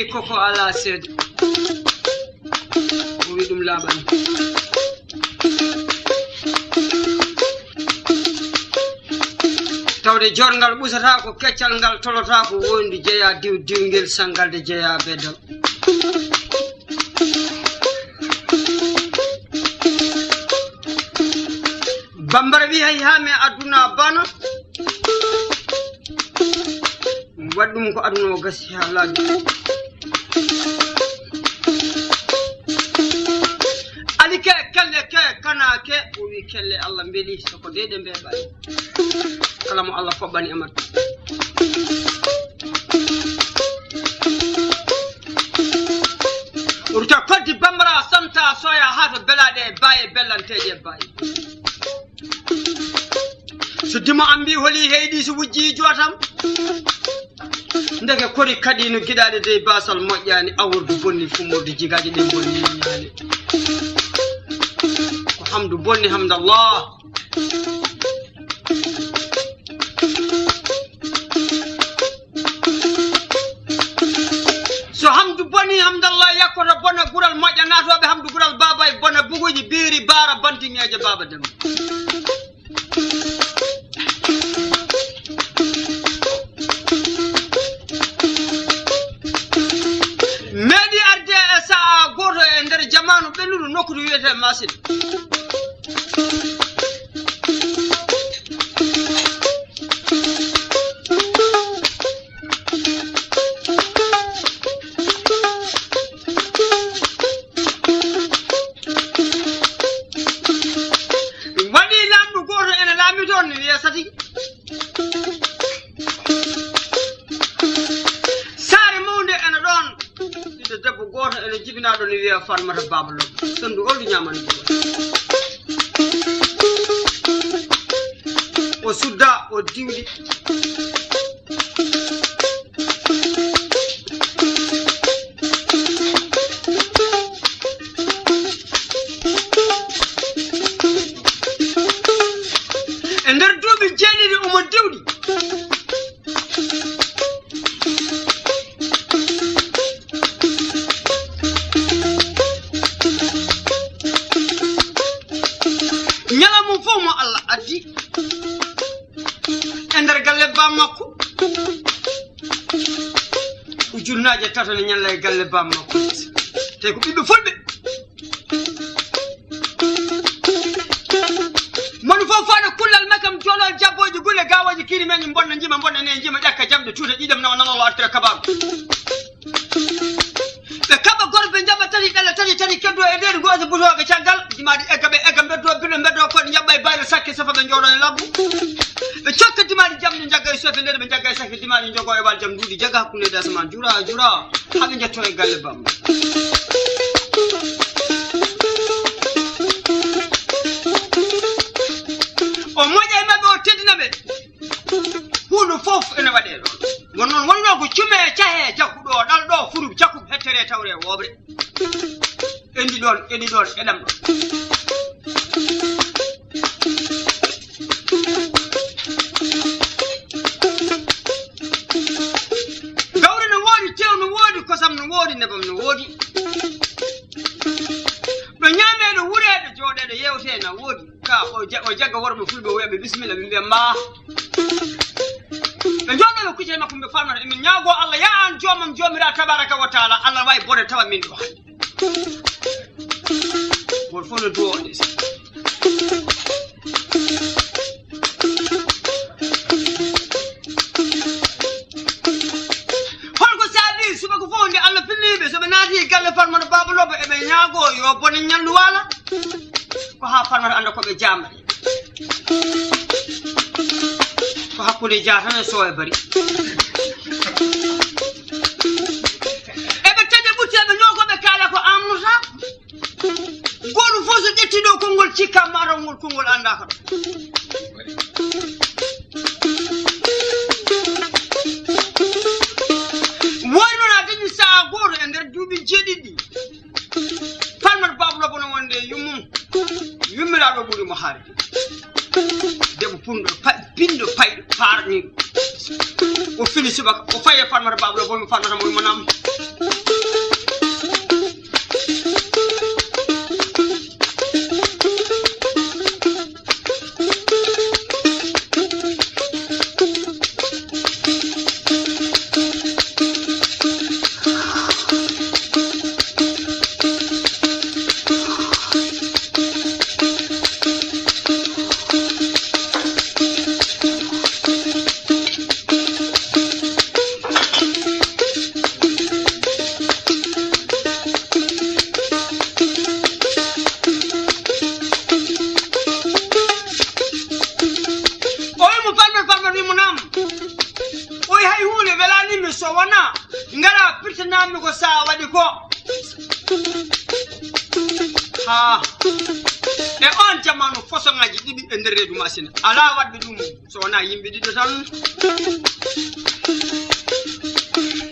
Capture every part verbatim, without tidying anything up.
Koko alaa seede. O wi ɗum laaɓani. Tawde jorngal ɓusataako, keccal ngal tolotaako, woyndu jeyaa diw diwngel, sangalde jeyaa beddal. Bambara wi hay haa mi aduna bana. Waɗ ɗum ko aduna o gasi haa laaɓi. Ali ke, kelle ke, kana ke, o wi kelle Allah mbeli, soko de ɗe mbeɓa. Kala mo Allah foɓɓani amat. Urta koddi bambara santa soya haa to belaɗe baye bellanteje baye. So dimo an mbi holi heyɗi so wujji jotam. Ndeke kori kadi no giɗaɗe dey basal moƴƴani, awurdu bonni, fumordu jigaji ɗen bonni, ñaani. Ko Hamdu bonni, Hamdallah. So Hamdu boni, Hamdallah yakkoto bona gural moƴƴa, naatooɓe Hamdu gural baabay bona buguji biiri baara bantiŋeeje baaba Demba. Meeɗi arde e sa'a gooto e nder jamaanu ɓennuɗo nokku to wiyetee Masin. Waɗi laamɗo gooto ene laami toon, ne wiyee Satigi. Saare mawnde ene ɗoon. Ɓiɗɗo debbo gooto ene jibinaa ɗoon, ne wiyee Farmata Baaba Lobbo. Senndu oldu ñaamani ɗum. O sudda, o diwɗi. E nder duuɓi jeeɗiɗi omo diwɗi. Ñalawma fof mo Allah addi e nder galle bam makko, ujunnaaje tato ne ñalla e galle bam makko. Te ko ɓiɓɓe fulɓe. Moni fof faade kullal makam joolol jabbooji gule gaawooji kirimeeji bonna njima bonna ne njima ƴakka jamɗe tuuta ƴiƴam nawa nanolo artira kabaru. Ɓe kaɓa gorɓe njaɓa tati ɗala tati tati keddo e nder gooto butooɓe caggal dimaɗi egga ɓe egga mbeddo bino mbeddo koɗe njaɓɓa e bayre sakke safa ɓe jooɗo e labbu. Ɓe cokka dimaɗi jamɗe njagga e sofe nder ɓe njagga e sakke dimaɗi jogo e wal jam nduuɗi jaga hakkunde e asamaan jura jura. Haɓe njetto e galle bamma. O moƴƴa e maɓɓe o teddina ɓe. Huunde fof ene waɗee ɗoon. Won noon wonnoo ko cume cahee jaggu ɗo ɗal ɗo furu cakku hettere tawre wooɓre. Endi ɗoon endi ɗoon eɗam ɗoon. Gawri no woodi tew no woodi kosam no woodi nebam no woodi. Ɗo ñaamee ɗo wuree ɗo jooɗee ɗo yeewtee na woodi. Ka o jagga worɓe fulɓe o wiyaɓe bisimilla ɓe mbiya mba. Ɓe jooɗo ɓe kuccee makko ɓe famnata emin ñaagoo Allah ya an joomam joomiraa tabaraka wa taala Allah wawi bone tawa min ɗo hannde. Won fof no duwo on ɗes. Holko saabi subaka fof nde Allah pinniiɓe soɓe naati galle farmata baaba lobbo eɓe ñaagoo yo bone ñallu waala. Ko haa farmata annda ko ɓe jaamata. Ko hakkunde jaatana e sooya bari. Eɓe taƴa ɓutte eɓe ñoogo ɓe kaala ko amnota. Gooto fof so ƴetti ɗo konngol cikka mataw ngol konngol annda kam. Woy noon a dañi saha gooto e nder duuɓi jeeɗiɗi. Farmata baaba lobbo no wonde yummum. Yummiraaɗo ɓuri mo haarde. Debbo punɗo pinɗo payɗo paarniiɗo. O fini subaka o faye farmata baaba lobbo mi farmata mo yumanam. Ah, e on jamanu, fosoŋaaji ɗiɗi e nder reedu masina. Alaa waɗɓe ɗum so wonaa yimɓe ɗiɗo tan.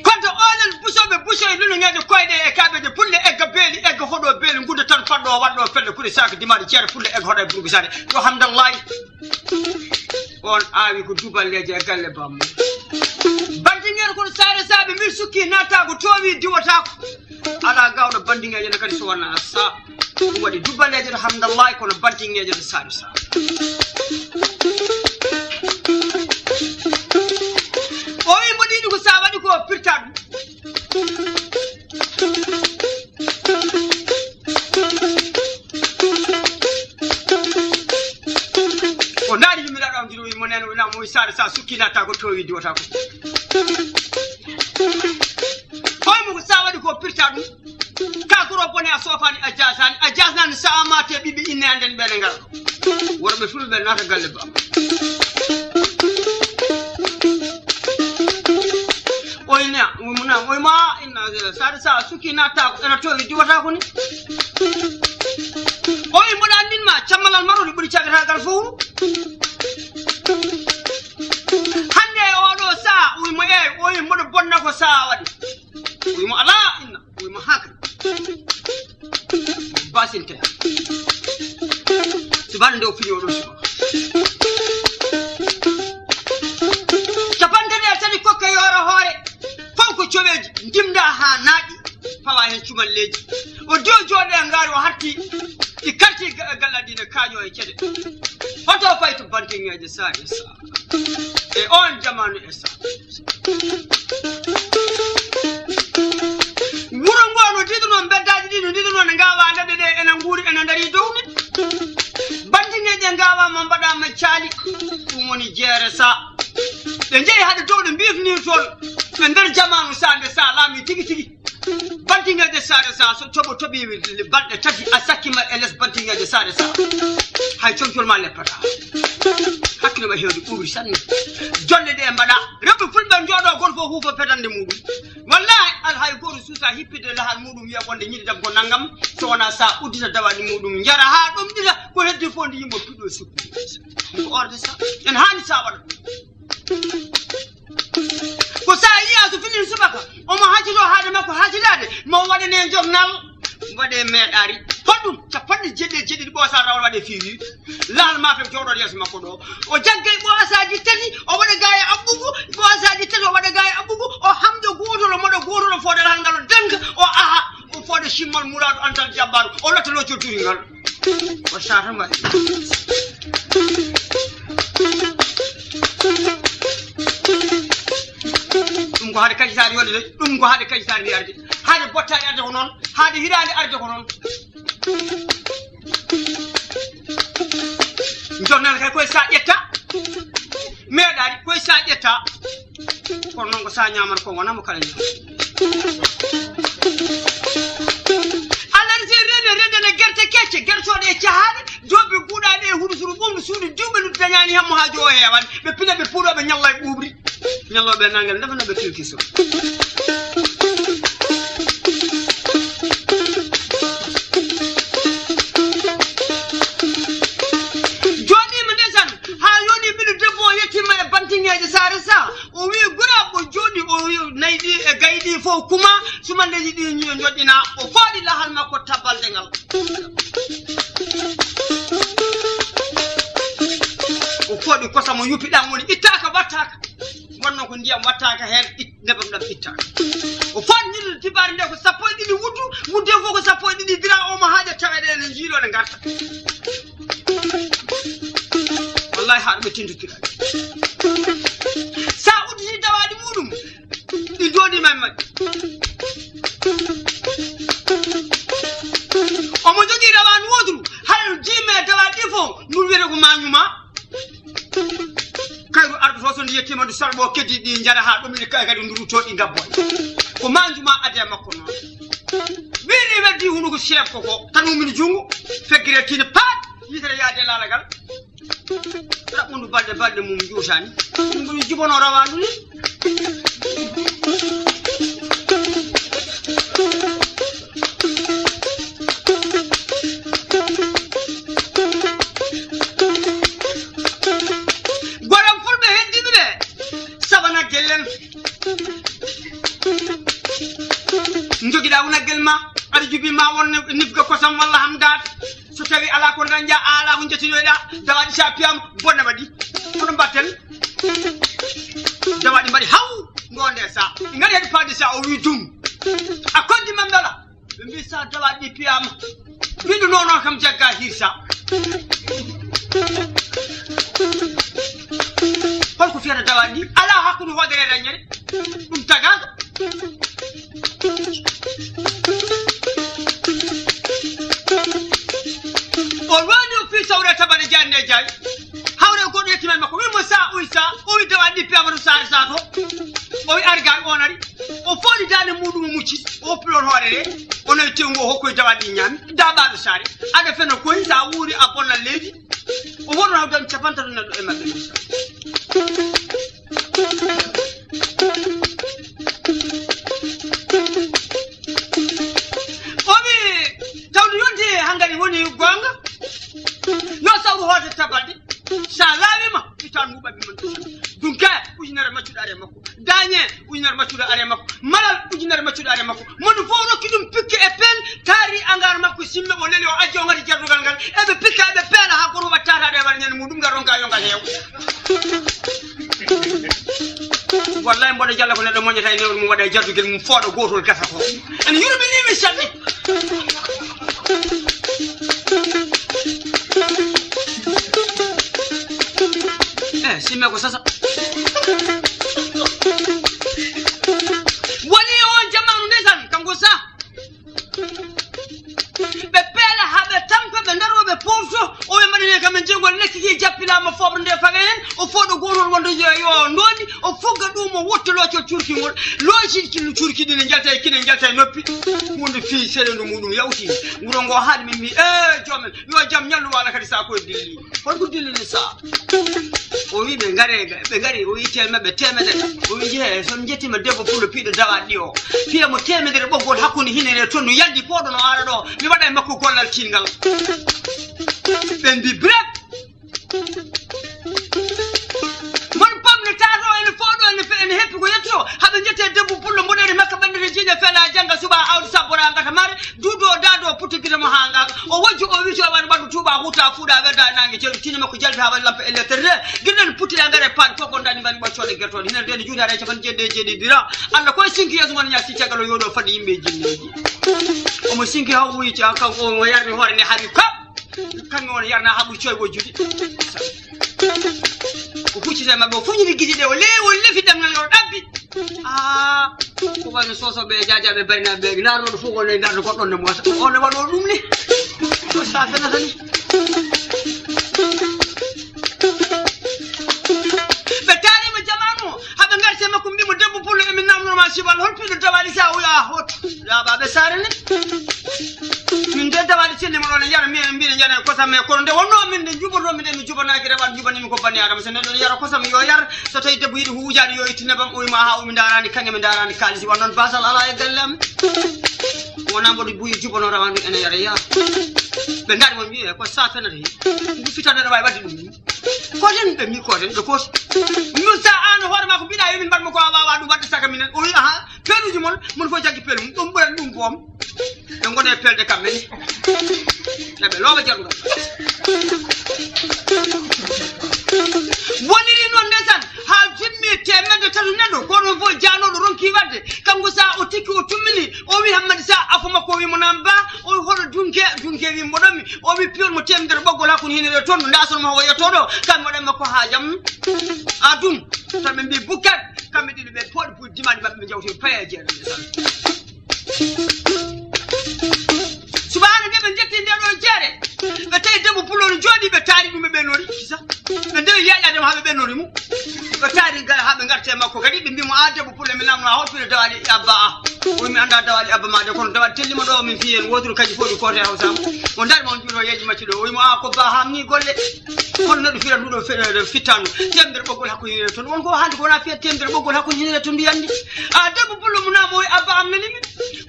Kono onon busooɓe, busooɓe luluŋeeje koyɗe e kaaɓeeje pulle, egga beeli, egga hoɗo beeli, ngudda tan paɗɗo, waɗɗo felle, kuɗe saaka, dimaɗe ceere, pulle, egga hoɗo e burgu saare. Yo hamdallahi. On aawi ko duballeeje e galle bammo. Bandiŋeere kono saare saaɓe, min sukki naataako, toowi diwataako. Alaa gawɗo bandiŋeeje ne kadi so wonaa sa. Ɗum waɗi duballeeje to hamdallahi kono bandiŋeeje to saare sa. O wi mboɗo yiɗi ko sa waɗi ko pirta ɗum. O ndaari yummiraɗo am jiro wi mo neno wi namo wi saare sa sukki natta ko towi diwata ko. Koye mo ko sa waɗi ko pirta ɗum. Ka goro bone a sofani a jasani a jasnani sa amate ɓiɓɓe inne anden ɓene ngal. Worɓe fulɓe nata galle ba. Oyna muna oyma inna sare sa suki natta ena towi diwata ko ni. Oyi mboɗa andin ma cammalal marori ɓuri cagatagal fowru. Hande e oɗo sa oyi mo eyi oyi mboɗo bonna ko sa waɗi. Oyi mo ala inna oyi mo haka. Basinte. Subhana nde o fini oɗo suba. Capantati e tati kokke yoro hoore. Fof ko coweeji ndimda haa naaƴi, fawa heen cumalleeji. O diw jooɗe e ngaari o hatti ɗi karti galladine kaaƴo e cede. Hoto fay to bantiŋeeje saare sa e on jamanu e sa. Wuro ngo no diduno mbeddaaji ɗi no diduno ne ngawa leɗɗe ɗe ena nguuri ena ndari dow ni. Bantiŋeeje ngawa ma mbaɗa ma caali. Ɗum woni jeere sa. Ɓe njehi hade dow ɗo mbifnirtol e nder jamanu sa nde sa laami tigi tigi. Bantiŋeeje saare sa so toɓo toɓi balɗe tati a sakkima e les bantiŋeeje saare sa. Hay comcol ma leppata. Hakkilo ma hewde ɓuuri sanne. Jonde ɗe mbaɗa rewɓe fulɓe jooɗo goto fof huufo fetande muɗum. Wallahi alhay goto suusa hippide lahal muɗum wiya wonde ñiɗi debbo nanngam. So wona sa uddita dawani muɗum njara ha ɗomɗita ko heddi fof nde yimɓe puɗɗo sukkude. Ko orde sa en hani sa waɗa ɗum. Ko sa yiya so fini subaka omo hacito haade makko hacitade mo waɗane jornal. Waɗe meeɗaari hoɗum capanɗe jeeɗiɗi jeeɗiɗi ɓoosa rawa waɗe fiwi. Laal mafe jooɗoɗo yeeso makko ɗo o jaggay ɓoosaji tati o waɗa gaya abbugu ɓoosaji tati o waɗa gaya abbugu o hamdo gotol o moɗo gotol o fodal hangal o danga o aha o fooda simmal muraadu antal jabbaru o lottalo cotturingal. O sata mbaɗi ɗum ko haade kacitaade yonde de ɗum ko haade kacitaade ndi arde haade bottaade arde ko noon haade hiraande arde ko noon. Jonnal kay koye sa ƴetta meeɗaani koye sa ƴetta. Kono noon ko sa ñaamata ko wonamo kala ñaama. Alarji rende rendene gerte kecce gertoɗe e cahaale jobbe guuɗaɗe e huɗo suru ɓumɗo suudu diwɓe ndu dañani hemmo ha jowo heewan ɓe pila ɓe puuɗo ɓe ñalla e ɓuuɓri. Ñalloɓe nangal ndefa no ɓe tilki suru. Joɗima ndesan ha yoni ɓiɗo debbo o yettima e bantiŋeeje saare sa. O wi guraɓo jooɗi o wi nayi ɗi e gayi ɗi fof kuma sumandeji ɗi ñiyo joɗɗina o fooɗi lahal makko tabbalde ngal. O fooɗi kosam o yuppi ɗam woni ittaka wattaka wonno ko ndiyam wattaka heen nebam ɗam ittaka. O fooɗi ñillude dibare nde ko sappo e ɗiɗi wuddu wudde fof ko sappo e ɗiɗi dira omo haaƴa taweɗe ene jiilo ne garta. Wallahi haɗa ɓe tindutira sa udditi dawaɗi muɗum. Ɗi jooɗima e majji omo jogii rawani wotru haɗa jiimi e dawaɗi ɗi fof ndun wiyete ko mañuma. Kayru ardoto so ndi yettima ndu sarɓo keddi ɗi jara ha ɗum ine kay kadi ndu rutto ɗi gabbo. Ko mañuma ade makko noon. Ɓiɗi weddi hunuko chef koko tan umini junngo feggire tine paat yitere yaade laalagal. Raɓɓundu balɗe balɗe mum juutani ɗum ko mi jibono rawandu ni. Aw naggel ma, aɗa jubi ma won nifga kosam walla ham daat. So tawi ala ko dañƴa, ala ko jettinoyɗa, dawaɗi sa piyama, bonne waɗi. Kono mbatten. Dawaɗi mbaɗi haw, ngonde sa. Ngari hedi paadi sa, o wi dum. A kondi mambela. Ɓe mbi sa dawaɗi piyama. Wiɗo nono kam jagga hirsa. Holko fiyata dawaɗi? Ala hakkunde hoodere e dañere. Ɗum tagaaka. O woni o fii sawre tabare jande jay. Hawre goɗɗo yettima e makko. Wi mo sa, uy sa, o wi dawaɗi piyama to saare sa to. O wi argal onari. O fooɗi daande muɗum o mucci. O oppi ɗon hoore re. O nawi tewngu o hokkoy dawaɗi ñaami. Daɓaɗo saare. Aɗa fena koy sa wuuri a bonna leydi. O wonno hawdan capantato neɗɗo e maɓɓe. O wi tawde yonti hangari woni gonga. Yo sawru hoode tabalde. Sa laawima itan muɓaɓe man. Dunke ujunere maccuɗo are makko. Dañe ujunere maccuɗo are makko. Malal ujunere maccuɗo are makko. Mono fof rokki ɗum pikke e peel, taari angar makko simme o leli o ajjo ngati jardugal ngal. Eɓe pikka eɓe peela ha goto waɗ tataɗe e waɗa ñande muɗum ngal ronka yo ngal heew. Wallahi mboɗo jalla ko neɗɗo moñata e newre mum waɗa e jardugel mum fooɗa gotol gasa ko. Ene yurmi ni mi sanni. Eh, simme ko sasa. Woni on jamanu ndesan kanko sa. Ɓe peela ha ɓe tampa ɓe daro ɓe pofto. O ɓe mbaɗane kam e jeyngol lekki ki jappilama foɓre nde faga hen. O fooɗo gotol wonde yo yo ndondi. O fogga ɗum o wotta loocol curkingol. Looci kino curki ɗine jalta e kine jalta e noppi. Wonde fii seɗendu muɗum yawti. Wuro ngo haɗi min mbi e joomen yo jam ñallu wala kadi sa koye dilli. Holko dillini sa? O wi ɓe ngare ɓe ngari o itte maɓɓe temedere. O wi jehe son jettima debbo pullo piɗo dawaɗi o. Piya mo temedere ɓoggol hakkunde hinere tondu yaldi poɗo no ara ɗo. Mi waɗa e makko gollal tingal. Ɓe mbi bref. Mon pamno tato ene foɗo ene fe ene heppi ko yetto haɓe jette debbo pullo mboɗere makka ɓandere jiiɗe fela janga suba awdi sabbora ngata mare. Duudu o daado o putti gite mo haa ngaaka. O wojji o witi o waɗi ɓanndu tuuba huuta fuuɗa wedda e naange ceeɗu tini makko jalbi haa waɗi lampe e lettere. Gite ɗen puttiri e ngare paaɗi fof ko dañi mbaɗi ɓoccoɗe gertoɗe. Hino ndeni juuɗe haɗa e capanɗe jeeɗiɗi e jeeɗiɗi dira. Allah koye sinki yeeso mon ñaasi caggal o yooɗo fadi yimɓe e jinneeji. Omo sinki haw wuyi ca kanko o yarni hoore nde hawi kap. Kanko on yarna haɓu coy wojjude. O huccita e maɓɓe o fuñiri giti ɗe o leewi o lefi damngal ngal o ɗabbi. Ah, ko wayno sosoɓe e jajaɓe barinaɓe ɓe laarnoɗo fof wonno e darde goɗɗo nde mosa on ne waɗo ɗum ni. Ko sa fenata ni. Ɓe taarima jamanu o haɓe garti e makko mbimo debbo pullo emin namnorma sibal hol piɗo dawali sa oya hot. Laaɓaɓe saare ne. Min de dawaɗi tinde mo ɗon yara mi mbiɗa jana kosam e kono nde wonno min nde juɓoto min de mi juɓanaki rewan juɓanimi ko bani adama so neɗɗo ne yara kosam yo yar. So tawi debbo yiɗi huujaɗo yo itti nebam o wima ha umi darani kanŋe mi darani kalisi wan noon basal ala e galle am. Wona mboɗo buyi juɓano rawandu ene yara ya. Ɓe daari mo mbiye ko sa fenata he ngu fitande ɗo wawi wadde ɗum. Koten ɓe mbi koten ɓe kooti. Musa an hoore ma ko mbiɗa yo min mbaɗ mo ko a wawa ɗum wadde saka minen o wi aha. Peluji mon mon fof jaggi pelu mum ɗum ɓuran ɗum boom. Ɓe gone e pelde kamɓe ni. Eɓe looɓa jarga. Woniri noon ndesan ha jimmi temedde tatu neɗɗo kono fof janoɗo ronki wadde. Kanko sa o tikki o tummini o wi hammadi sa afo makko o wi mo nan ba. O wi hoɗo dunke dunke wi mboɗonmi o wi piyol mo temedere ɓoggol hakkude hinere toon no ndason mo o yettoɗo. Kamɓe waɗan makko ha jam. A dum to ɓe mbi bukkat. Kamɓe ɗiɗo ɓe pooɗi puɗi dimaɗi maɓɓe ɓe jawti paye jeeɗa nde tan. Subahana nde ɓe jetti nde ɗo jeere. Ɓe tawi debbo pullo no jooɗi ɓe taari ɗum e ɓe nori kisa. Ɓe ndewi yeeƴade mo haɓe ɓe nori mum. Ɓe taari gara haɓe garte makko kadi ɓe mbimo a debbo pullo mi namno a hoppino dawali abba a. O mi anda dawali abba ma de kono dawali tellima ɗo min fiyen woturu kaji fof ɗi kote hawsama. O dari mo on juuɗo yeeƴi maccuɗo o wimo a ko ba hamni golle. Kono neɗɗo fira nduɗo fe- fittandu temedere ɓoggol hakko yine toon won ko hande ko wona fiya temedere ɓoggol hakko yine toon mbiyandi. A debbo pullo mu namo o abba am nanimi.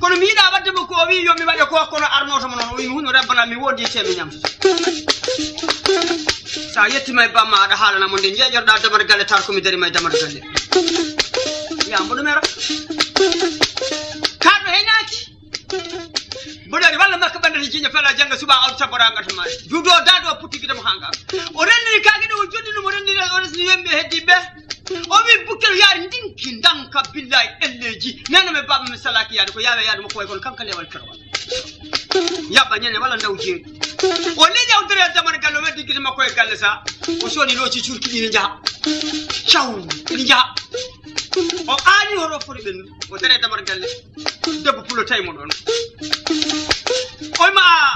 Kono mi yiɗa wadde mo ko o wi yomi waɗe ko kono arnoto mo noon o wi mi huno rabbana mi wondi temi ñamtata. Sa yettima e bamma aɗa haalana mo nde jeeƴorɗa damar galle tar komi darima e damar galle. Ya mboɗo mero. Kaɗo heñaki. Ina fela jannga suba awdi sabora ngata maari. Juudo daado o putti gidamo haa ngaa. O renndini kaake ɗe o jonnino mo renndini o resni yimɓe heddi ɓe. O wi Bukkel yaari ndinki ndanka billahi elleji. Nana me baba me salaki yaade ko yaawe yaade mo ko way kono kanka lewal kerwal. Yaɓɓa ñande walla ndaw jeeɗi. O leƴƴi o dere damar galle o weddi gite makko e galle sa. O soodi looci curki ɗi ne njaha. Caw ɗi njaha. O aani hoto foti ɓennude. O dere damar galle. Debbo pulo tawi mo ɗon. Oy ma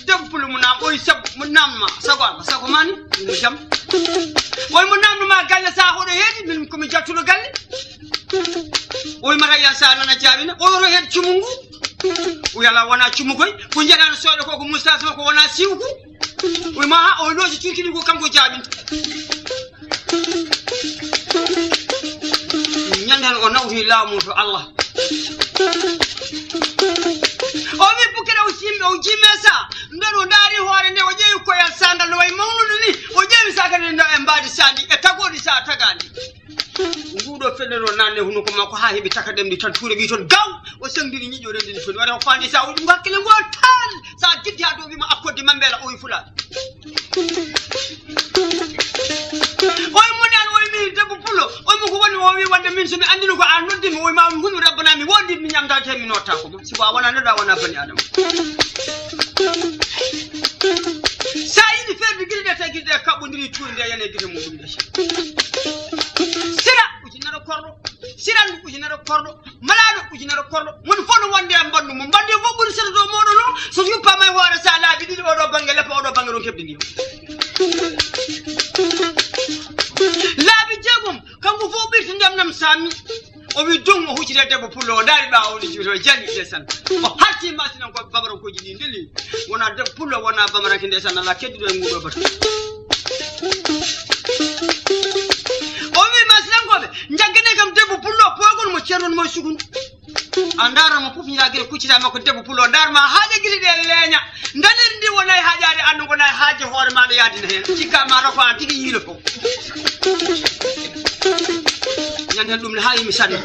debbo pulo mo nam oy sab mo namma sago Allah sago mani mo jam. Oy mo namno ma galle sa hoɗo heedi min komi jattuɗo galle. Oy mata ya sa nana jaabina oy hoto heed cumungu. O yala wona cumugoy ko njeɗano soɗo ko ko moustache makko wona siwku. Oy ma ha o loosi curki ɗi ko kanko jaabinta. Ñande han o nawti laamu to Allah. O wi Bukere o simmi o jime sa nden o ndaari hoore nde o ƴeewi koyal sa ngal no wayi mawnude ni o ƴeewi sa kadi ndo e mbaadi sandi e tagodi sa tagandi. Nguɗo fellere o nanne hunuko makko ha heɓi taka ɗemɗi tan tuure wi toon gaw o sengdini ñiƴo rendini toon waɗa o fandi sa o ɗum hakkille ngol tan sa giddi ha dow wima akkodde mambela o wi fula. Oy mo nani oy mi debbo pulo oy mo ko woni o wi wonde min somi andino ko an noddimi oy ma hunu rabbana mi wondi mi ñamdaki hen mi notta ko ma siko a wona neɗɗo a wona bani adama. Sa yiɗi ferdi giri ɗe tawi giri ɗe kaɓɓodiri cuuri nde yane gite muɗum ɗe sira ujunere korɗo. Sirandu ujunere korɗo malaaɗo ujunere korɗo moni fof no wonde e mbandu mum mbandu fof ɓuri sata dow moɗon o so yuppama e hoore sa laabi ɗiɗi oɗo bangge leppa oɗo bangge ɗon keɓde ndiyam. Laabi jeegom kanko fof ɓirti ndiyam nam sammi. O wi dum o huccita debbo pullo o daari ɓawo o ɗijiwita o jangi ndesan o harti masinan ko babarankoji ɗi ndeli. Wona debbo pullo wona bamaranke ndesan ala kedduɗo e nguɗo batu. O wi masilankoɓe jaggane kam debbo pullo pogol mo ceernon mo e sugun. A ndaara mo fof ñaagire kuccita makko debbo pullo ndaar ma haaja gite ɗe leeña. Ndanir ndi wonay haajaade andu gonay haaje hoore maɗa yaadina heen cikka mata ko an tigi yiilo fof. Ñande ɗum ne ha yimi sanne.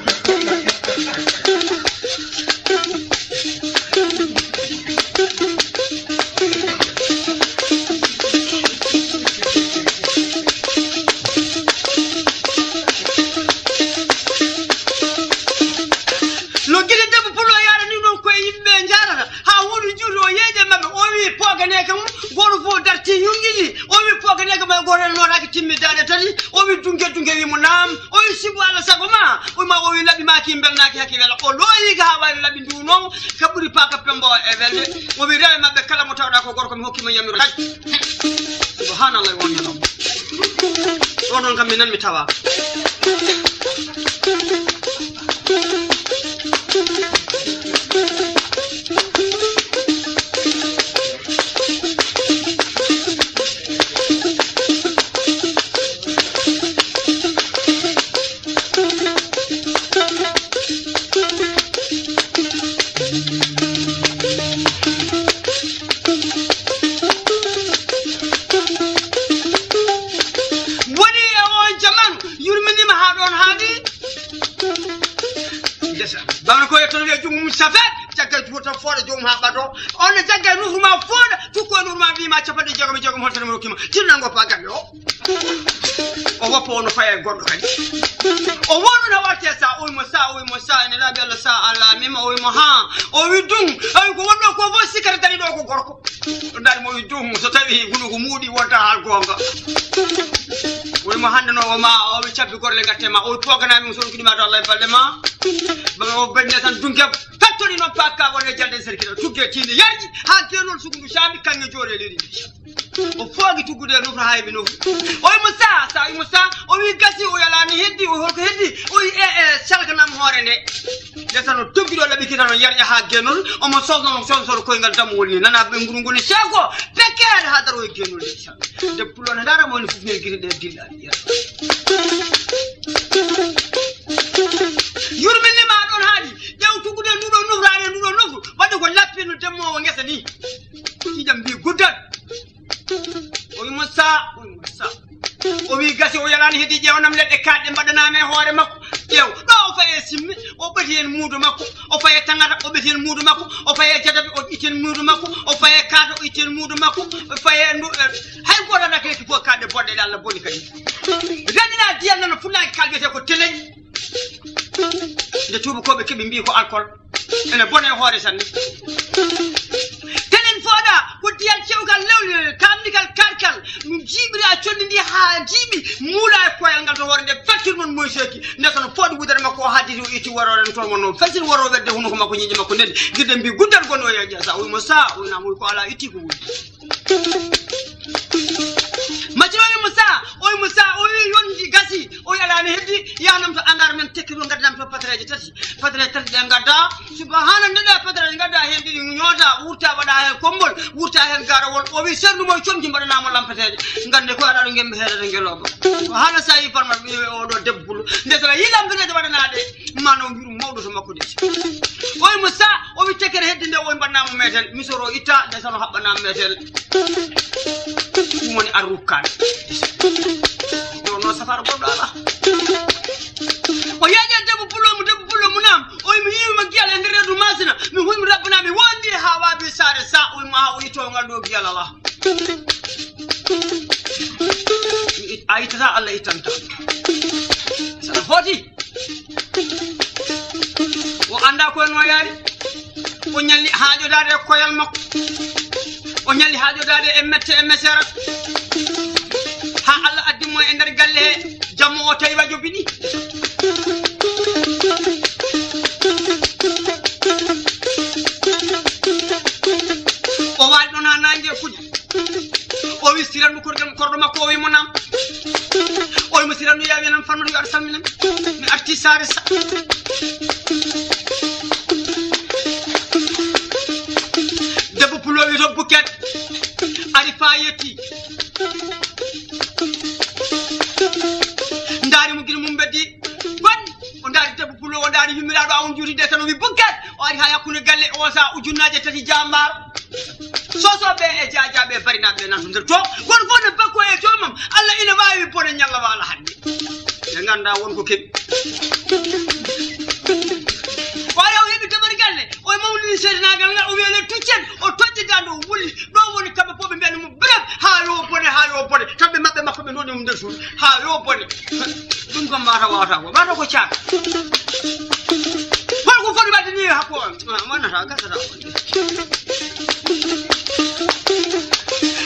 No gila debbo pullo yaara ni noon koye yimɓe jarata ha woni juuti o yeeƴe maɓɓe o wi poganeke mum goto fof darti yungini o wi poganeke ma goto en lotaki timmi dade tati. O wi dunke dunke wimo nam o wi sibu allah sago ma o wima o wi laɓi maki belnaki haki wela o looyiga ha wawi laɓi ndu noon ka ɓuuri paka pembo e welde. O wi rewe maɓɓe kala mo tawɗa ko gorko mi hokkima yamiro haj. Subhanallah wonno ɗon ɗo noon kam mi nan mi tawa. Woni e on jamanu yurminima ha ɗon haadi. Ndesa bawno ko yettono wiya jumum safet jagga juuta fooɗa joomum ha ɓato. On ne jagga nufru ma fooɗa tukko e nufru ma mbima capanɗe jeegom e jeegom holtata mo rokkima tinnango pa galle o. O woppa o no faya e goɗɗo kadi. O wonno na warte sa o wimo sa o wimo sa ene laabi allah sa a laamima o wimo ha o wi dum. Awi ko wonno ko fof sikkata dari ɗo ko gorko. Ɗo dari mo wi dum so tawi hunuko muuɗi wonta hal gonga. O wimo hande no o ma o wi cabbi gorle gatte ma o wi poganami mo soɗo kiɗima to allah e balle ma. Baba o benne tan dunke. Tattoni noon pakka won e jalde serkino tugge tinde yarji ha genol sugundu sami kanŋe joore leydi ndi. O foogi tuggude e nofru hayɓe nofru. O wimo sa sa wimo sa o wi gasi o yalani heddi o holko heddi o wi e e salkanam hoore nde. Ndesa no doggiɗo laɓi kita no yarƴa ha genol omo sosno no sonsoro koyngal dammuwol ni nana ɓe nguru ngoni seko pekkere ha daro e genol nde. Debbo pullo ne dara mo woni fof ne giri ɗe dilla. Yurminima ɗon haali ƴeew tuggude nduɗo nofraade nduɗo nofru wadde ko lappino demmowo ngesa ni. Ɗiɗam mbi guddan. O wimo sa o wimo sa o wi gasi o yalani heddi ƴeewanam leɗɗe kaɗɗe mbaɗanami e hoore makko. Ƴeew, ɗo o faye simmi, o ɓeti heen muudo makko, o faye tangata, o ɓeti heen muudo makko, o faye jadabi, o itti heen muudo makko, o faye kaata, o itti heen muudo makko, o faye ndu-, eh, hay gooto alaa kadi ko kaɗɗe bonɗe ɗe Allah boni kadi. Renndina diyan nan fuɗnaaki kal wiyetee ko telen. Nde tuubakooɓe keɓi mbii ko alcool. Ene bone e hoore sanne. Telen fooɗa ko diyan cewkal lewle, kamnikal karkal, ɗum jiiɓira conndi ndi haa jiiɓi, muula e koyal ngal to hoore nde, facture mon moysoki. Nde kono fooɗi wudere makko o hadditi o itti woroore no toon wonno, facture woro wedde hunuko makko ñiiƴe makko neli. Girde mbii guddal gonno o yeeƴa sa, o wi mo sa, o wi naam, o wi ko alaa itti ko woni. Maccuɗo o wi mo sa, o wi mo sa, o wi yonji gasi, o wi alaa ne heddi, yahnam to angar men tekki to ngaddanam to patreeje tati. Patreeje tati ɗe ngadda, subahana nde ɗe patreeje ngadda heen ɗiɗi ñoota, wurta waɗa heen kommbol, wurta heen garawol. O wi serndu mo e comci mbaɗanaa mo lampeteeje. Ngannde ko aɗa ɗo ngembe heerede ngelooba. Ko hana sa yi farma ɓe o ɗo debbo pullo. Nde so yi lampeteeje waɗanaa ɗe, ma no mbiru mawɗo to makko de. O wi mo sa, o wi tekkere heddi nde o wi mbaɗanaa mo meetel. Mi soro itta, nde sano haɓɓanaa meetel. Ɗum woni arrukkan. Ɗo no safara goɗɗo ala. O yeeƴa debbo pullo mo, debbo pullo mo naam. O wi mi yiwi ma giyal e nder reedu masina. Mi humi rabbana, mi wondi haa waabi saare sa. O wi ma haa o yitto ngal ɗo giyal ala. Mi it-, a ittata, Allah ittanta. Sana foti. O anndaa ko e no yaari. O ñalli haajodaade e koyal makko. O ñalli haajodaade e mette e mesera. Haa Allah addi mo e nder galle he, jamma o tawi wa joɓini. O waali ɗon haa naange fuɗi. O wi sirandu korgel, korɗo makko, o wi mo naam. O wi mo sirandu, yaa wi nan farmata yo aɗa salmina mi. Mi arti saare sa. Debbo pullo wi to bukket. Ari fa yetti. Ndaari mo gila mum beddi. Bon, o ndaari debbo pullo, o ndaari yummiraaɗo, a on juuti de tan o wi bukket. O ari haa hakkunde galle o sa ujunnaaje tati jammaaro. Sosoɓe e jaajaɓe e barinaaɓe nan to nder to. Won fof ne bakko e joomam. Allah ina waawi bone ñalla waala hannde. Ɓe ngannda won ko keɓi. O ari o heɓi damal galle. O mawnini seedanaagal ngal, o wiya le tuccen. O toƴƴi dande, o wulli. Ɗo woni kamɓe fof ɓe mbiyani mo bref. Haa yo bone, haa yo bone. Kamɓe maɓɓe makko ɓe noni mo nder suudu. Haa yo bone. Ɗum kam wata, wata ko. Wata ko caaka. Hol ko foti wadde ni hakko on? Ah, wonata, gasata on.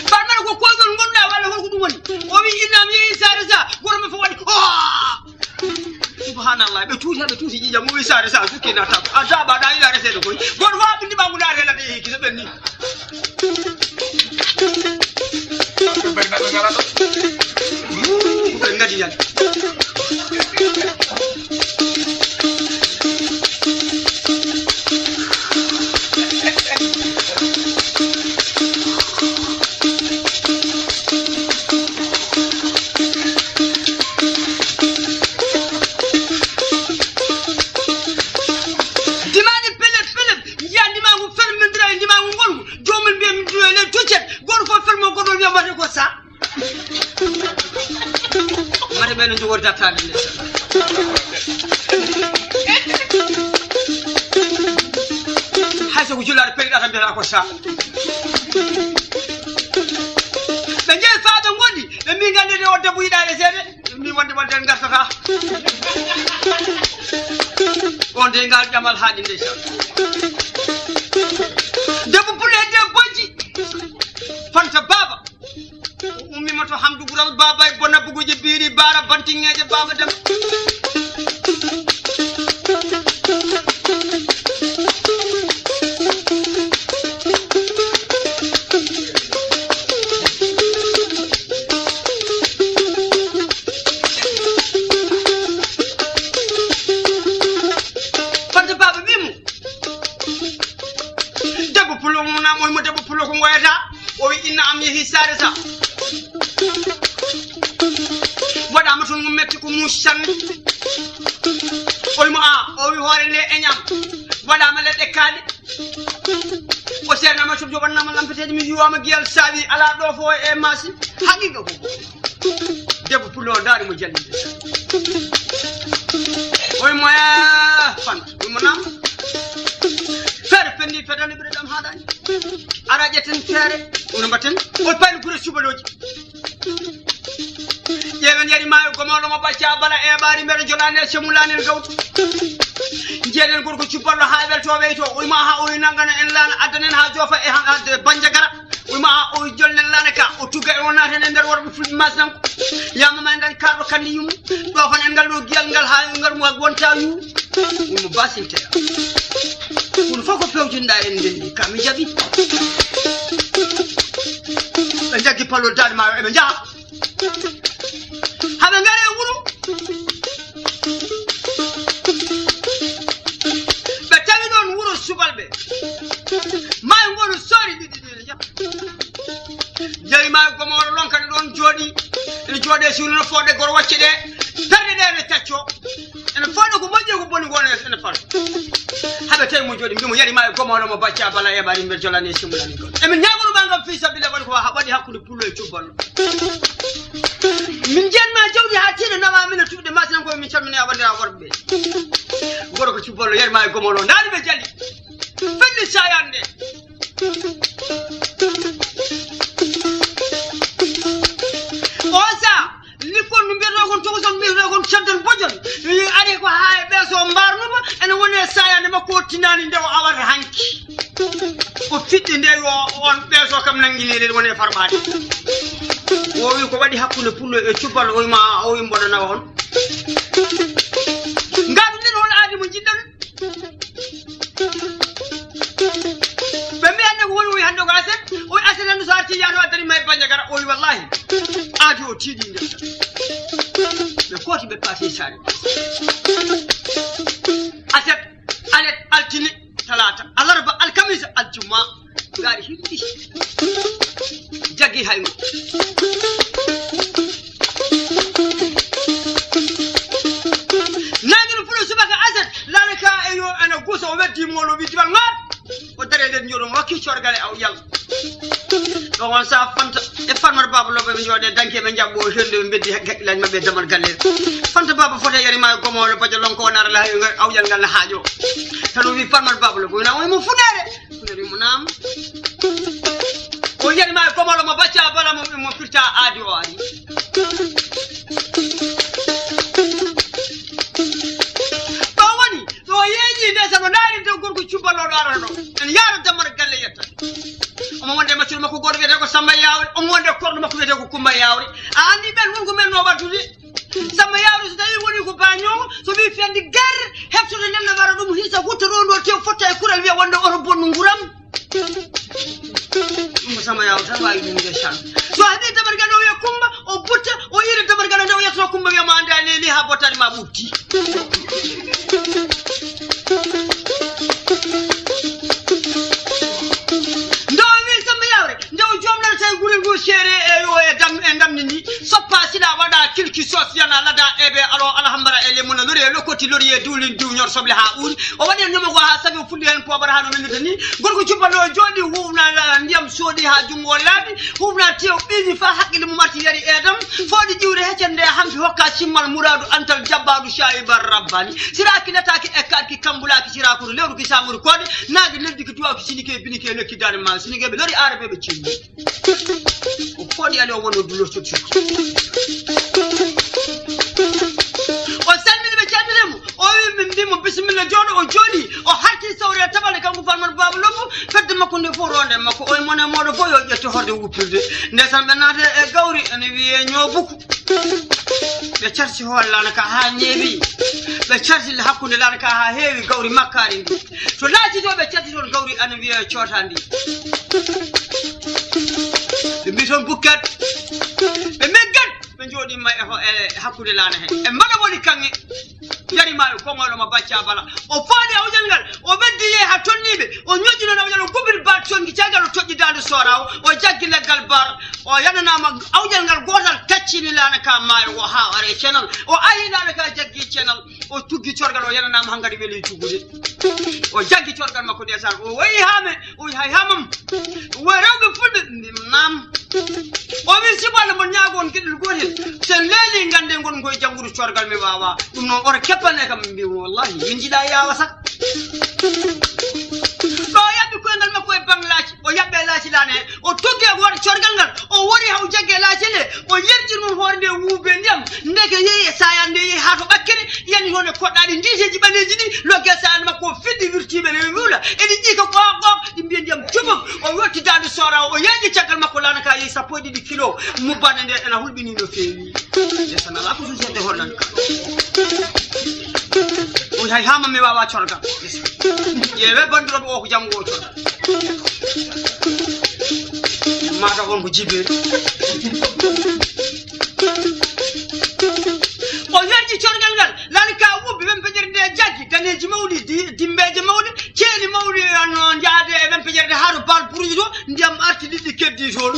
Barmana ko koygol ngonɗa walla hol ko ɗum woni? O wi innam yehi saare sa, goto men fof waɗi. Oh! Subhanallah, ɓe tuuti, ɓe tuuti ƴiƴam, o wi saare sa, sukki na tab. A jaɓa ɗa ila resede koy. Goto fof ɓindi ɓangu na rela de yehi kisa ɓenni. Ɓe ngadi yan. Dimaji pellet pellet, jiya ndimagu fermindira e ndimagu ngolgu. Joomum mbiya min duwe le tuccet. Goto fof fermo goɗɗo wiya mate ko sa. Mate ɓe no jogori dattaade nde. Hay so ko jullaade peri ɗata mbiyata ko sa. Ɓe njehi faa ɓe ngondi, ɓe mbi ngannde de o debbo yiɗaade seede. Ɓe mbi wonde wonde en ngartata. On de ngal ƴamal haaɗi nde sa. Debbo pullo hedde bojji. Fanta baaba. Ummima to Hamdu Gural, Baaba e Bona Buguji, Biiri Baara, Bantiŋŋeeje, Baaba Dem. Fanta Baaba wi mo, debbo pullo mo, na moy mo debbo pullo ko ngoyata. O wi inna am yehi saare sa. Waɗama toon mo metti ko muusi sanne. O wi mo a, o wi hoore nde e ñam. Waɗama leɗɗe kaaɗe. O seernama so jogannama lampeteeje, mi yiwama giyal saawi ala ɗo fo e maasi. Haqiqa ko. Debbo pullo o ndaari mo jallinde. Oy moya fan, oy mo nam. Feere fenni fetani bire dam haɗani. Ara ƴetten feere, ono mbatten. Oy payni gure subalooji. Ƴeewen yari maayo gomolo mo bacca bala e ɓaari mbeɗa jolani e semulani en gawtu. Jeenen gorko cubballo ha welto weyto. Oy ma ha oy nangana en laana addanen ha jofa e ha banja gara. Wima o jolnen lana ka o tugga e o naata e nder worɓe fulɓe masnanko. Yamama en ngari karɗo kandi yumu. Ɗo fan en ngal ɗo giyal ngal ha ngar mo wonta yu. Wimo basinteya. Ɗum fof ko pewtinɗa en ndendi ka mi jaɓi. Ɓe jaggi pallo dade ma eɓe njaha. Haɓe ngari e wuro. Ɓe tawi ɗon wuro subalɓe. Maayo ngolu soori ɗiɗi ɗiɗi. Jari maayo gomo oɗo ɗon kadi ɗon jooɗi. Ene jooɗe suudu no fodde goro wacce ɗe. Darde ɗe ene tacco. Ene fodde ko moƴƴi ko boni wona ene fal. Haɓe tawi mo jooɗi mbimo yari maayo gomo oɗo mo bacca bala e ɓari mbe jolani e simulani gol. Emin ñagono ma ngam fii sabila waɗi ko ha waɗi hakkude pullo e cubballo. Min jiyatma jawdi ha tiiɗa nawa min e tuɓde masinankoɓe min calmini a wandira worɓe. Goro ko cubballo yari maayo gomo oɗo ndaari ɓe jali. Fenni sayande. O sa likkon no mbiyata kon tokoson mbiyata kon cantal bojon. Ari ko ha e ɓeeso mbarnuma ene woni e sayande makko o tinani nde o awata hanki. O fiɗɗi nde yo on ɓeeso kam nangini nde woni e farɓade. O wi ko waɗi hakkunde pullo e cubbal o wima o wi mboɗo nawa on. Ngaɗu nden hol aadi mo jiɗɗon. Ɓe mbiyanne ko woni oyi hannde ko aset oyi aset hannde so arti yano addani ma e banja gara oyi wallahi. Aadi o tiiɗi nder ɓe kooti ɓe paati saare. Aset alet altini talata alarba alkamisa aljumma. Ngaari hiɗɗi jaggi hayno. Nangino fulo subaka aset lana ka e yo ana gusa o weddi molo wi jibal ngat. O dare nden joɗo mo wakki corgale aw yalla. Ɗo on sa fanta e farmar baba loɓe ɓe joɗe danke ɓe jabbo o hende ɓe beddi haqqilaj mabɓe damal galle. Fanta baba fota yari ma gomolo bajo lonko onara la aw yalla ngal na haajo. Tan o wi farmar baba loɓe wona o mo funere. Nari mo nam. O yari ma gomolo mo bacca bala mo mo firta aadi o ari. Ɗo woni ɗo yeeñi nde sano ndaari nde gorko cubbaloɗo arano en yaara damar galle yetta. Omo wonde maccuɗo makko goto wiyete ko Samba Yawre omo wonde korɗo makko wiyete ko Kumba Yawre. A andi ɓen wonko men no waddude. Samba Yawre so tawi woni ko bañowo so wi fendi gar heftoto nenne wara ɗum hisa hutta rondo tew fotta e kural wiya wonde oto bonnu nguram. Ɗum ko sama yaw tan wawi ɗum nde tan so haɓi dabar gande o wiya Kumba o butta o iri dabar gande nde o yettoto Kumba wiya ma ande a neli ha bottani ma ɓutti. Nde o wi Samba Yawre nde o jomnata tawi guri ngu seere e o e dam e damni ni soppa sila waɗa kilki sos yana lada ebe alo alhambara e lemuna lori e lokoti lori e duulin diwñor soble ha ɓuuri o waɗi en ñomogo ha sabi o fuɗɗi hen poobata ha no nannirta ni gorko cuppano o jooɗi huwna ndiyam sooɗi ha junngo o laaɓi huwna tew ɓiñi fa haqqille mum arti yari edam fooɗi ƴiwre heccande e hampi hokka simmal muraadu antal jabbaɗu caibar rabbani siraki nataki e kaɗki kambulaki sirakudu lewru ki samuru koɗe naage lerdi ki duwaki sinike binike lekki dane ma sinike ɓe lori arabeɓe cinni o fooɗi ali o wonno dulo sot sot o salmini ɓe calmini mo o wi min mbimo bisimilla jooɗo o jooɗi o harti sawre e tabale kanko farmata baba lombo fedde makko nde fof ronde makko oye mone moɗo fof yo ƴetto horde wuppirde ndesan ɓe naata e gawri ene wiye ñoobuku ɓe carti hoore lana ka ha ñeewi ɓe carti hakkude lana ka ha heewi gawri makkari ndi to laaci to ɓe carti toon gawri ana wiye coota ndi ɓe mbi toon bukkat ɓe meggat ɓe jooɗima e hakkude laana he e mbaɗa woni kaŋŋe yari maayo gomolo ma bacca bala o faali awƴal ngal o ɓeddi yeeha tonniiɓe o ñoƴƴi noon awƴal o gubiri baat soñgi caggal o toƴƴi daande soorawo o jaggi leggal bar o yananaama awƴal ngal gootal taccini laana ka maayo o haa are cenal o ahi laana ka jaggi cenal o tuggi corgal o yananaama hangadi weli tugude o jaggi corgal makko ndesan o wayi haa me o wi hay haa mam o wayi rewɓe fulɓe mbim naam O wi, sibu Allah, mon ñaago on geɗel gootel. So en leeli, ngannden ngon koye janngude corgal, mi waawaa. Ɗum noon, oto keppane kam, min mbiya, wallahi, min njiɗaa yaawa saka. Ɗo o yaɓɓi koyngal makko e baŋ laaci, o yaɓɓe laaci laana he, o tuggi e hoore corgal ngal, o wori haa o jaggi e laaci ɗe, o yerƴini ɗum hoore nde wuubi e ndiyam. Ndeke yehi e saayaan nde yehi haa to ɓakkere, yani toon e koɗɗaaɗi ndiiteeji ɓaleeji ɗi, logge e saayaan makko o fiɗɗi wirtiiɓe rewi wuula, eɗi ƴiika qooq qooq, ɗi mbiya ndiyam cubum. O yotti daande sooraawo, o yeeƴi caggal makko, laana ka yehi sappo e ɗiɗi kilo, mubbaande nde ena hulɓinii no feewi. Ndeysaan, alaa ko suusirde hollande ka. O hay haa ma mi waawa corgal. Ƴeewe banndiraaɓe o ko janngo o corgal. Mata on ko jibe. O yerƴi corgal ngal, laani ka wubbi, ɓen peƴere nde jaggi, daneeji mawɗi, di-, dimbeeje mawɗe, ceeli mawɗi, no njaade e ɓen peƴere nde haa to Baal Buruuji to, ndiyam arti, liɗɗi keddi toon.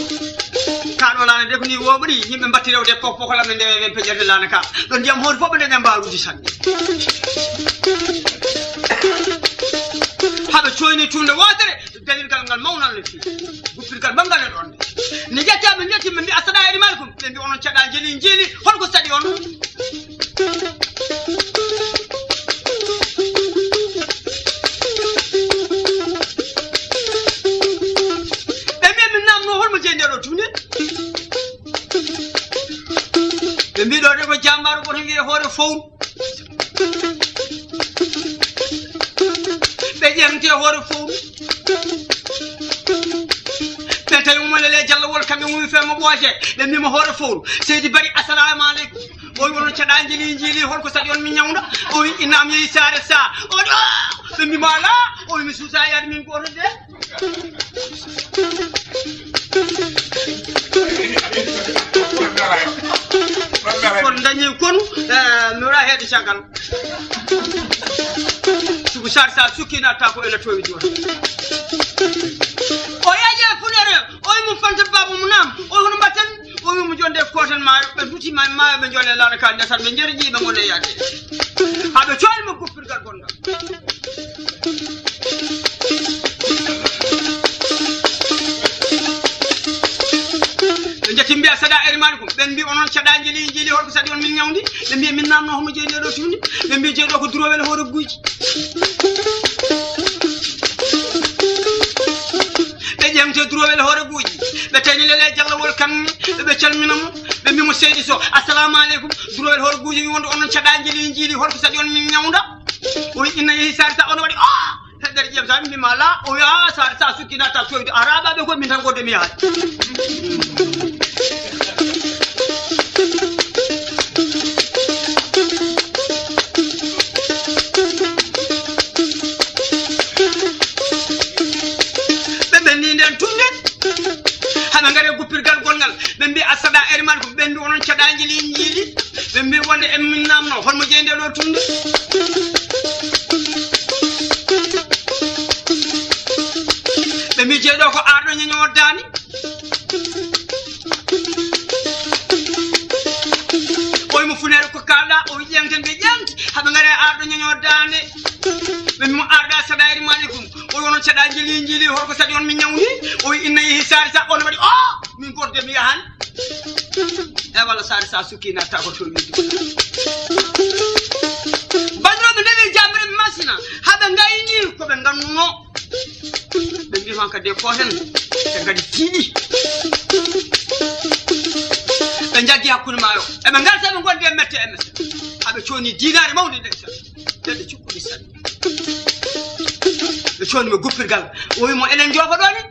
Ka ɗo laana de ko ni woɓri, yimɓe mbatti rewde pok pok lamɓe ndewe ɓen peƴere nde laana ka. Ɗo ndiyam hoore fof ɓe ndeña mbaarude tan. Haɓe coyni tunde wootere, dawirgal ngal mawnan no feewi. Guppirgal manngal e ɗon. Ne ƴetta ɓe ƴetti ɓe mbi, "Assalamu aleykum." Ɓe mbi, "Onon caɗa jeli njiili, holko saɗi on?" Ɓe mbi, "Min namno holmo jeyi nde ɗo tunde?" Ɓe mbi, "Ɗo de ko jambaaro goto wiyee hoore fowru." Ɓe ƴeŋti e hoore fowru. Ɓe tawi mo lele jallawol kamɓe woni fema ɓooje. Ɓe mbima hoore fowru. Seydi Bari, "Assalamu aleykum." O wi, "Onon caɗa jeli njiili, holko saɗi on mi ñawda?" O wi, "Innam yehi saare sa." O wi, "Ah!" Ɓe mbima, "Ala." O wi, "Mi suusa yaade min gooto de." Kono dañi konu, eh, mi wara heede caggal. Sugu sar sa sukki natta ko ena towi joni. O yaji e funere, o wi mo fanta babu mo nam, o wi hono mbatten, o wi mo jonde koten maayo, ɓe duti ma maayo ɓe jole lana ka ndesat ɓe jeri jiɓe ngone yaade. Haɓe coyni mo guppirgal gongal. Ɓe jetti mbiya saɗa eri malikum. Ɓen mbi onon caɗa jeli jeli holko saɗi on min ñawdi? Ɓe mbi min namno homo jeyi nde ɗo tuni? Ɓe mbi jeyi ɗo ko durowel hoore guyji. Ɓe ƴeewte durowel hoore guyji. Ɓe tawni lele jallawol kan ɓe calmina mo. Ɓe mbi mo seydi so, "Assalamu aleykum. Durowel hoore guyji wi wonde onon caɗa jeli jeli holko saɗi on min ñawda?" O wi inna yehi sari sa on waɗi, "Ah!" Heddere ƴeew sa mbima la, o wiya, "Ah, sa, sa sukki natta coyde, a raɓaɓe ko min tan godde mi yahat." Ɓe ɓenni nden tunde. Haɓe ngare guppirgal gol ngal. Ɓe mbi, "Assaɗa eri man ko ɓendu onon caɗa jili jiili." Ɓe mbi, "Wonde en min namno, holmo jeyi nde ɗo tunde?" Ɓe mbi, "Jeyi ɗo ko arɗo ñaño daani." O wi mo funere ko kalɗa, o wi ƴeŋten ɓe ƴeŋti. Haɓe ngare arɗo ñaño daande. Ɓe mbi mo arɗa saɗa eri malikum. O wi onon caɗa jili jiili, holko saɗi on min ñawdi? O wi inna yehi sari sa, on waɗi, "Oh, min gorde mi yahan." E walla sare sa sukki natta ko to wiide. Bandiraɓe ndewi jamre masina, haɓe gayni ko ɓe gannuno. Ɓe mbi man kadi ko hen, ɓe gadi tiiɗi. Ɓe jaggi hakkude maayo. Eɓe ngarta ɓe gonde mette e mette. Haɓe coni dinare mawde nder sen. Ɓe cukkuɗi sanne. Ɓe cooni mo guppirgal. O wi mo, "Enen njoofa ɗo ni?"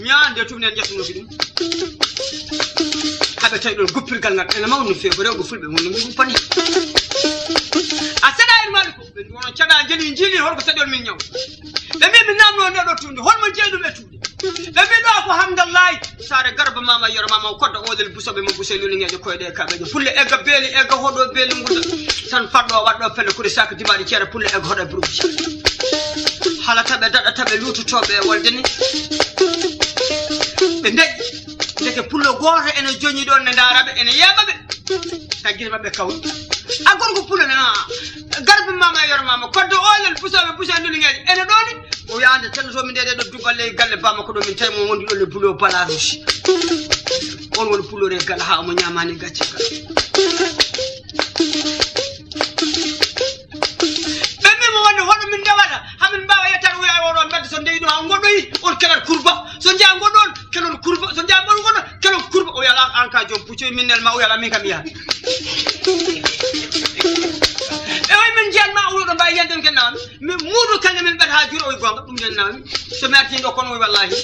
Ñaande tun en ƴettunoki ɗum. Haɓe tawi ɗon guppirgal ngal. Ene mawni no feewi, ko rewɓe fulɓe woni mo guppani. A saɗa en maali ko. Ɓe mbi, "Onon caɗa jeli jiili, holko saɗi on min ñaw?" Ɓe mbi, "Min namno nde ɗo tunde, holmo jeyi ɗum e tunde?" Ɓe mbi, "Ɗo ko Hamdallahi, saare Garba Mama Yero Mama, o kodda oolel busoɓe mo busel luli ngeeƴo koyɗe e kaɓeje. Pulle egga beeli, egga hoɗo beeli ngudda. Tan faɗɗo waɗɗo pelle kuri sak dimaɗi ceere pulle egga hoɗo e buruɓe. Hala taɓe daɗa taɓe luutotoɓe e wolde ni." Ɓe ndeƴƴi. Ndeke pullo gooto ene joñi ɗon ne ndaara ɓe, ene yeeɓa ɓe. Taggiri maɓɓe kawri. A gorko pullo ne, a, Garba Mama Yero Mama, koddo oolel busoɓe busel luli ngeeƴo. Ene ɗo ni. O yaande tan to min nde ɗo dubal ley galle bamma ko ɗo min tawi mo wondi ɗo le bulo balarusi. On woni Puloor e Gala haa omo ñaamaani gacce kala. Ɓe mbiimo wonde hono min ndewata, hamin mbaawa yettan oya oɗo mbedda, so ndeyi ɗo haa ngoɗoyi, on kelat kurba. So njeyaa ngoɗo on, kelon kurba. So njeyaa ngoɗo, kelon kurba. O yala an ka joom puccoy min nel ma, o yala min kam yaha. E oy min njiyan ma, o ɗo mbaawi yanden ken nawami. Mi muudo kañum min ɓet haa juuro, oy goonga, ɗum nden nawami. So mi artii ɗo kono, oy wallahi.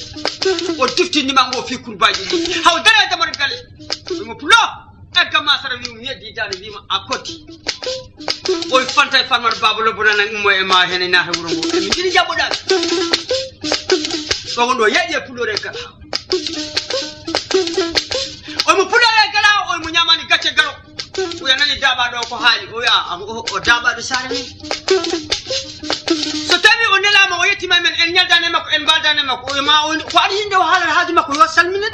O tiftinima ngo fii kurbaji ɗi. Haw dara e damar galle. Mo Pulo. Egga ma sara wi mo yeddi dani wi mo a kotti. Oy fanta e farmar baba lobbo nan ummo e ma hen e naata wuro ngo. E mi jini jabbo dal. Ɗo won ɗo yeƴƴe Puloor e Gala. Oy mo Puloor e Gala, oy mo ñaamaani gacce Galo. Oya nani Daaba ɗo ko haali. Oya, o, o, o Daaba ɗo saare ni. So tawi o nelaama, o yettima men, en ñaldani e makko, en mbaldani e makko. Oya ma o, ko aɗa yinde o haalata haaju makko, yo salminen.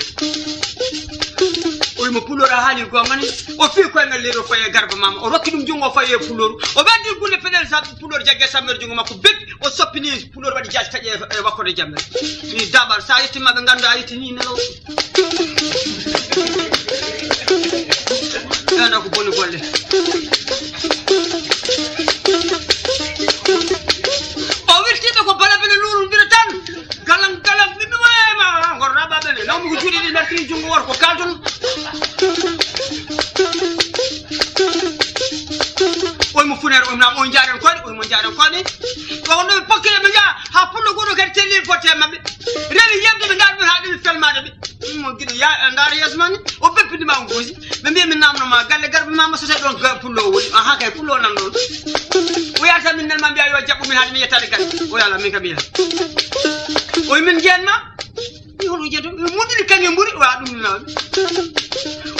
Oy mo Puloor a haali goonga ni. O fii koye ngal leydi o fayi e Garba Mama. O rokki ɗum junngo o fayi e Puloor. O waddi gulle peɗel sa Puloor jagge sammere junngo makko bebbi. O soppini Puloor waɗi jaasi taƴe e, e wakkoto e jammere. Mi Daaba, sa yettima ɓe nganndu a yettini nelaw. Ena ko boni golle. O wirtiɓe ko bala bene luuru mbira tan. Galan, galan, mi, mi, ma, ma, ma, ngor raba bene. Naw mi ko juuɗe ɗi dartiri junngo wor ko kalton. Oy mo funeere, oy mo naam, oy njaaren koyɗe, oy mo njaaren koyɗe. Ko wonno ɓe pakkile ɓe njaha, haa Pullo goɗo kadi telli botte e maɓɓe. Rewi yemde ɓe ndaar ɓe haa ɗiɓe felmaade ɓe. Mo giɗo ya, ndaar yeeso ma ni, o beppindi ma nguusi. Ɓe mbiya min naamno ma, galle Garba Mama so tawi ɗon ga-, Pullo woni. Aha kay, Pullo nan ɗon. O yaata min nel ma mbiya yo jaɓɓu min haa mi yettaade galle. O yala min kam yaha. Oy min njiyan ma. Mi hono jeeto, mi muddiri kaŋŋe mburi, wa ɗum naawi.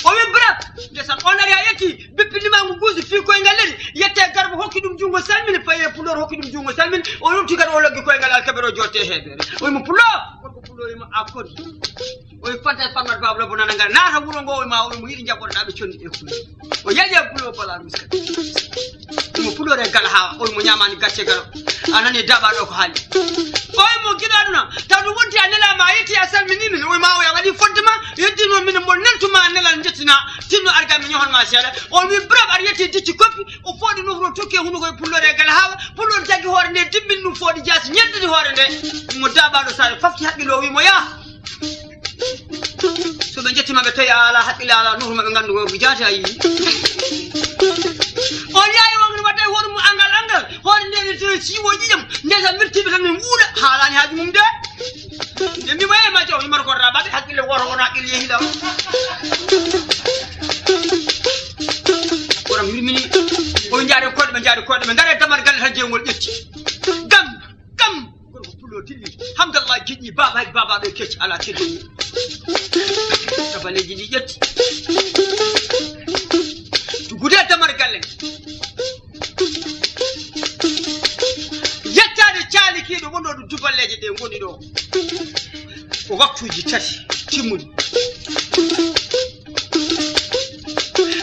O wi, bref, ndesan, on ari a yetti, bippindi ma ngu guusi fii koyngal leydi, yette Garba hokki ɗum junngo salmini, paye Puloor hokki ɗum junngo salmini, o yonti kadi o loggi koyngal alkaɓere o jotte heeɓere. O wi mo, Puloor, gorko Puloor wi mo, a kori. O wi, fanta e farmat baaba lobbo nana ngal, naata wuro ngo, o wi ma, o wi mo yiɗi jaɓɓoɗo ɗaɓe conndi ɗe kuuɗe. O yeƴe Puloor bala miskati. Mo Puloor e Gala haa, oy mo ñaamaani gacce Galo. A nani Daaba ɗo ko haali. Oy mo giɗo aduna, taw ɗum wonti a nelaama, a yetti a salmini min, oy ma oya waɗi fodde ma, yeddino min mo neltuma nelal jettina, tinno arga mi ñohon ma seeɗa. O wi bref aɗa yetti dicci koppi, o fooɗi nofro tokki e hunuko e Puloor e Gala haa, Puloor jaggi hoore nde, dimbini ɗum fooɗi jaasi, ñeddini hoore nde. Mo Daaba ɗo saare, fafti haqqille o wi mo yaa. So ɓe njettima ɓe tawi a ala haqqille, a ala nuuru maɓɓe, nganndu ko jaati a yii. On yaari on waɗde hoore mum angal angal, hoore nde ne tawi siiwo ƴiƴam, nde sa mirtiɓe tan ne wuuɗa, haalani haaju mum de. Nde mbima e ma jaw, imata ko rabaɓe haqqille woto won haqqille yehi law. Woram yurmini, o jaari koɗe ɓe, jaari koɗe ɓe, ngara e damar galle tan jeygol ƴetti. Gam Kam gorko Pulo dilli. Hamdallah giɗi baba, hay baba ɓe kecci ala tedduɗo. Tabaleji ɗi ƴetti. Tugude damar galle. Yettade caalikiiɗo wonɗo ɗo duballeeje ɗe ngoni ɗo. Ko waktuuji tati timmuɗi.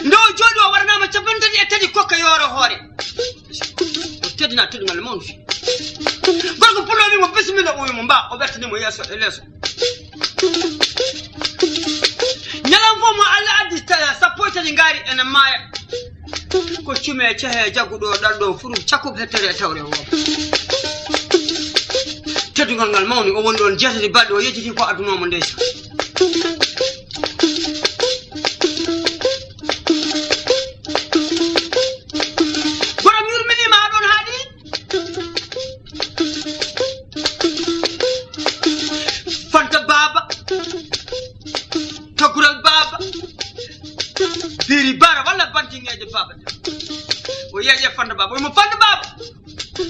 Nde o jooɗi o waɗanaama capanɗe tati e tati kokka yooro hoore. O teddina teddungal mawnu fi. Gorko Pulo wi mo bisimilla, o wi mo mba, o ɓertini mo yeeso e leeso. Ñalan fof mo Allah addi ta-, sappo e tati ngaari ene maaya. Ko cume cehe jagguɗo ɗal ɗo furu cakkuɓe hettere e tawre o. Teddungal ngal mawni, o woni ɗon jeetati balɗe, o yejjiti ko adduno mo ndeysa. Borom yurminima ɗon haaɗi. Fanta baaba, togural baaba, biri bara walla bantingeeje baaba. O yeeƴe fanta baaba, omo fanta baaba,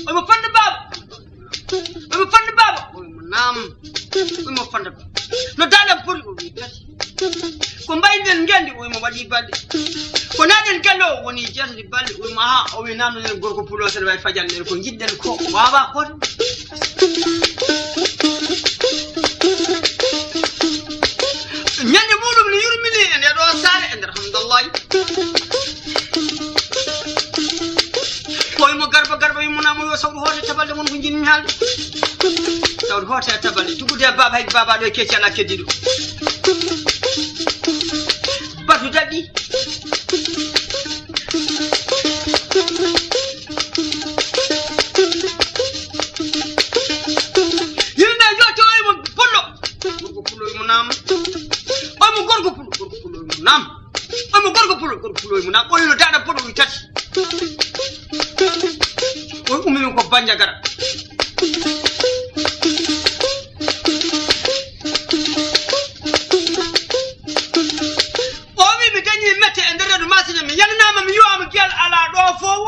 omo fanta baaba, omo fanta baaba, omo naam, omo fanta baaba. No daɗam pori o wi tati. Ko mbayɗen ngenndi, o wimo waɗi balɗe. Ko naɗen galle o woni jeetati balɗe, o wimo haa, o wi namdoɗen gorko Pulo seɗa wawi fajande ko jiɗɗen ko wawa hoto. Ñande muɗum ne yurmini e nde ɗo saare e nder hamdallahi. Ko wimo garba garba wimo namo yo sawru hoto tabalde won ko jinmi haalde. Sawru hoto e tabalde. Tugude e baba hay baba ɗo e kecci ala keddiɗo. Nam. Omo gorko pulo, gorko pulo mo nam. Oyo dada podo wi tati. Oy ummi ko banja gara. O wi mi dañi mette e nder reedu masine, mi yananaama, mi yiwaama gel alaa ɗo fow.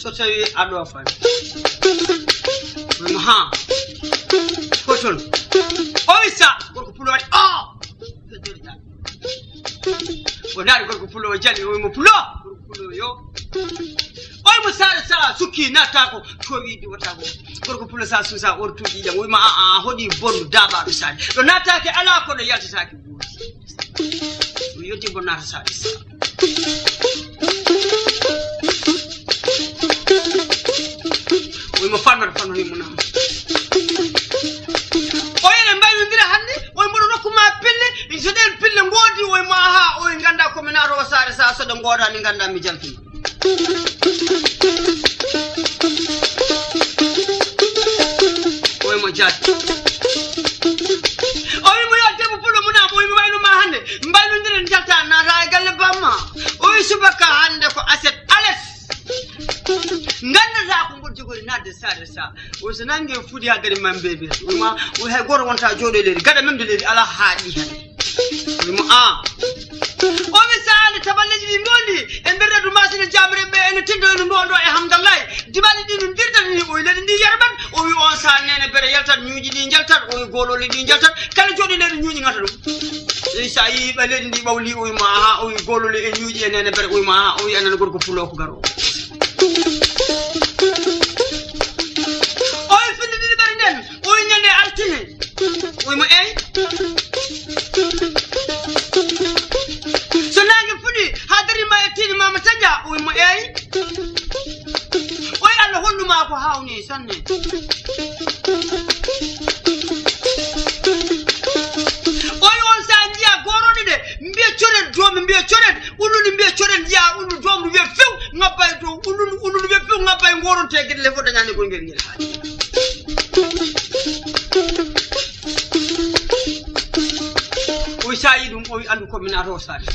So tawi a ɗo fani. Mo ha. Ko ton. O wi sa gorko pulo waɗi. Oh! O naari gorko pulo o jali, o wimo pulo. Gorko pulo yo. Oy mo saare sa sukki natta ko to wiidi wata ko. Gorko pulo sa susa ortuji jam, o wima a a hodi bondu dabaɗo saare. Ɗo nattake ala ko ɗo yaltatake. O yoti bo nata saare sa. Oy mo fannar fanno ni munam. Oy ne mbaylondira hande, oy mboɗo rokku ma pille, so ɗen pille ngoodi, oy mo aha, oy ganda ko mi nato o saare sa so ɗe ngoodani ganda mi jalkima. Oy mo jaati. O wi mo yo debbo pulo muna, o wi mo wayno ma hande, mbaylondira jalta nata e galle bamma. O wi subaka hande ko aset ales. Gandata ko mboɗo jogori nadde saare sa. O so nangue fuɗi ha gari man bebe. O ma o hay goto wonta jooɗo e leydi. Gaɗa même de leydi ala haaɗi hen. O wimo a. O wi sa ande taballeji ɗi ndondi e nder reedu masine jamre ɓe ene teddo ene ndondo e hamdallahi. Diɓali ɗi no ndirdata ni o wi leydi ndi yerɓat. O wi on sa nene bere yaltat ñuuƴi ɗi jaltat o wi gololi ɗi jaltat. Kala jooɗo e leydi ñuuƴi ngata ɗum. Ey, sa yi ɓe leydi ndi ɓawli o wima aha o wi gololi e ñuuƴi e nene bere o wima aha o wi anan gorko pulo ko garo. O wi findi ɗiɗi ɓere nden o wi ñande altine. O wimo ey. So nangue fuɗi ha darima e tiiɗi mama taƴa o wimo ey. Oy Allah honnuma ko hawni sanne. Oy on sa jiya goroɗe ɗe mbiya coren domi mbiya coren ullude mbiya coren jiya ullu domru wiya few ngabba e dow ullude ullude wiya few ngabba e goronte gueɗe le fo dañani koye ngel ngel haaji. Oy sa yi ɗum oy andu ko mi nato sare.